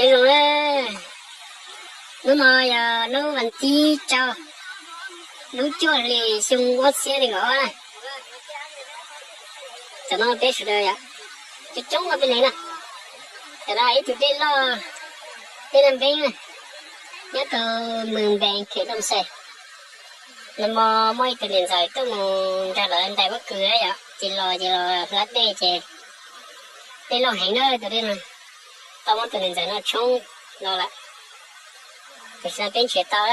Nyob zoo na, hnub no yog hnub vas thib rau, lub cuaj hlis xyoo ob txhiab nees nkaum ob na. Tam no peb sawv daws yom, coob coob no peb ne na. Tam no ib tug dej loj, dej Naj Npeeb na, nyob rau Mws Npees, Khem Looj Xais. Nag hmo muaj ib tug niam ntxawm tuaj mus nrog lawv ntais pob kws na yom, ces los ces los hlab dej ces dej loj heev na tus dej no, tau muab tus niam ntxawm no tshoob los lawm. Tam sim no peb nrhiav tau,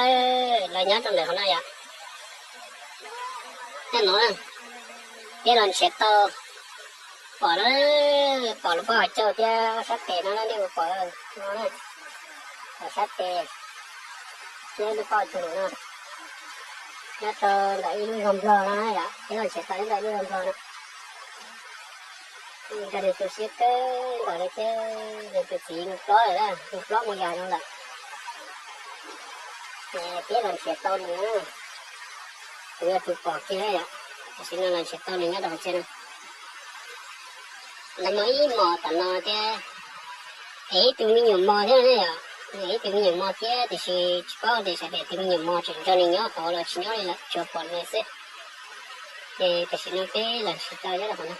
los nyob rau ntawm qhov no yom. Nyob no na, peb los nrhiav tau, pom na, pom lub pob hav cauj thiab ob sab tes no na, nej puas pom no na, ob sab tes thiab lub pob hav cauj no, nyob rau ntawm ib lub zos Nplog no na yom, peb los nrhiav tau nyob ntawm ib lub zos Nplog no. Nrog nws tu siab kawg nkaus li thiab, nws tus txiv mus plob lawm, mus plob mus yos no lawm. Ces peb los nrhiav tau nws, kuv yog tus pom kiag yom, tam sim no los nrhiav tau nws nyob rau hauv tsev no. Lawv muaj ib mos tom no thiab, es ib tug me nyuam mos thiab ne yom, es ib tug me nyuam mos thiab tiam sis tsis paub tias sawv daws tus me nyuam mos tseem nrog nws nyob hauv los tsis nyob li lawm, tsuas pom nws xwb. Ces tam sim no peb los nrhiav tau nyob rau hauv no.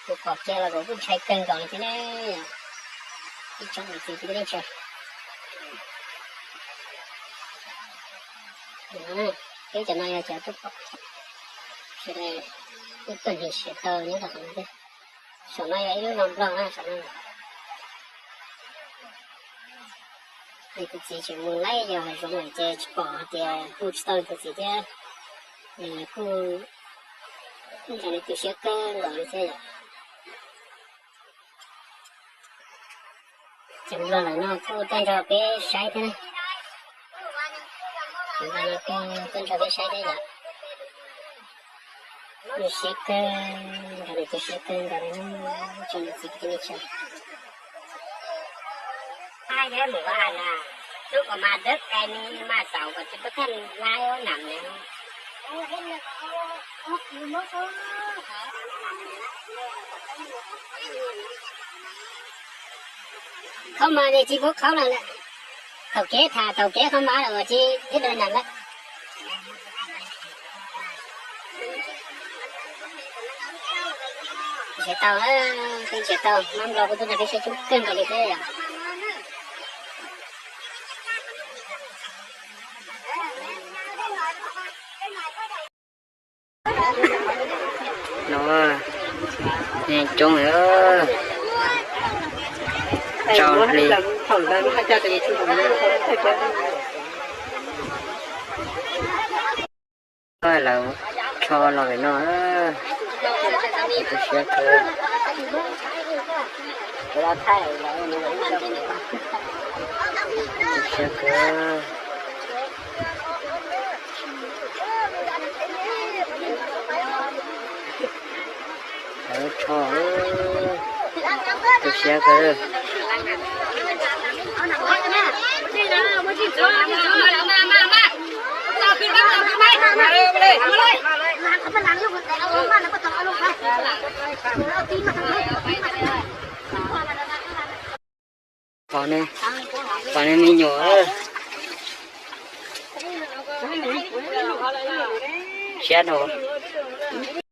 Kuv pom kiag los kuv kuj ntshai kawg nkaus li thiab ne. Ib tsoom niam txiv kwv tij neej tsa, peb cov no yog cov tuaj pom, sawv daws kuj tuaj nrhiav tau nyob rau qhov no thiab. Saum no yog ib lub zos Nplog na, saum no. Nws tus txiv tseem mus laij yos hav zoov lawm ces tsis pom hais tias hu tsis tau nws tus txiv thiab. Nws kuj, nws tu siab kawg nkaus li thiab yom. Cov Nplog lawm no kuj tuaj nrog peb saib thiab na. Cov Nplog no kuj tuaj nrog peb saib thiab yom. Nws siab kawg nkaus, nws tu siab kawg nkaus li, tsoom niam txiv kwv tij neej tsa. Khaub mas ces tsis pub khaub lawm. Thaum kev tham thaum kev khaub mas lawm tsis ib daim nam lawm. Nrhiav tau, peb nrhiav tau, mab nplo kuj tuaj nrog peb saib coob kawg nkaus li thiab yom. No, coob, rau hli. Lawv rho los pem no, tu siab kawg, tu siab kawg. Lawv rho, tu siab kawg. Pom ne, pom ne me nyuam. Siab no.